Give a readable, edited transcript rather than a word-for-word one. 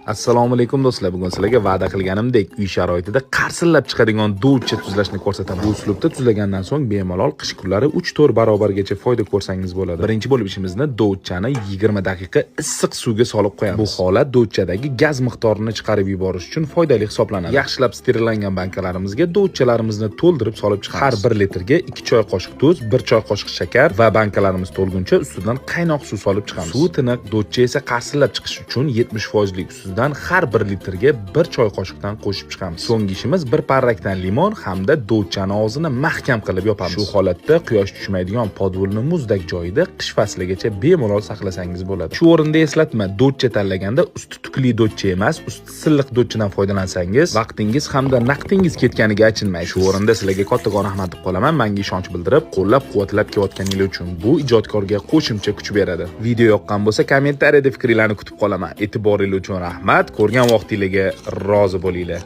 Assalomu alaykum, do'stlar. Bugun sizlarga va'da qilganimdek uy sharoitida qarsillab chiqadigan dovcha tuzlashni ko'rsataman. Bu uslubda tuzlagandan so'ng bemalol qish kunlari 3-4 barobargacha foyda ko'rsangiz bo'ladi. Birinchi bo'lib ishimizni dovchani 20 daqiqa issiq suvga solib qo'yamiz. Bu holat dovchadagi gaz miqdorini chiqarib yuborish uchun foydali hisoblanadi. Yaxshilab sterillangan bankalarimizga dovchalarimizni to'ldirib solib chiqamiz. Har 1 litrga 2 choy qoshiq tuz, 1 choy qoshiq shakar va bankalarimiz to'lguncha ustidan qaynoq suv solib chiqamiz. Suvi tiniq, do'chcha esa qarsillab chiqishi uchun 70 foizlik ustidan har 1 litrga 1 choy qoshiqdan qo'shib chiqamiz. So'nggi ishimiz bir parrakdan limon hamda do'chchani og'zini mahkam qilib yopamiz. Shu holatda quyosh tushmaydigan podvalni muzdak joyida qish fasligacha bemalol saqlasangiz bo'ladi. Shu o'rinda eslatma, do'chcha tanlaganda usti tukli do'chcha emas, usti silliq do'chchadan foydalansangiz, vaqtingiz hamda naqdingiz ketganiga achinmaysiz. Shu o'rinda sizlarga kattakon rahmat deb qolaman. Menga ishonch bildirib, qo'llab-quvvatlab kelayotganingiz uchun bu ijodkorga qo'shimcha kuch beradi. Video yoqqan bo'lsa, kommentariyada fikringlarni kutib qolaman. E'tiboringiz uchun rahmat. Ko'rgan vaqtingizga rozi bo'linglar.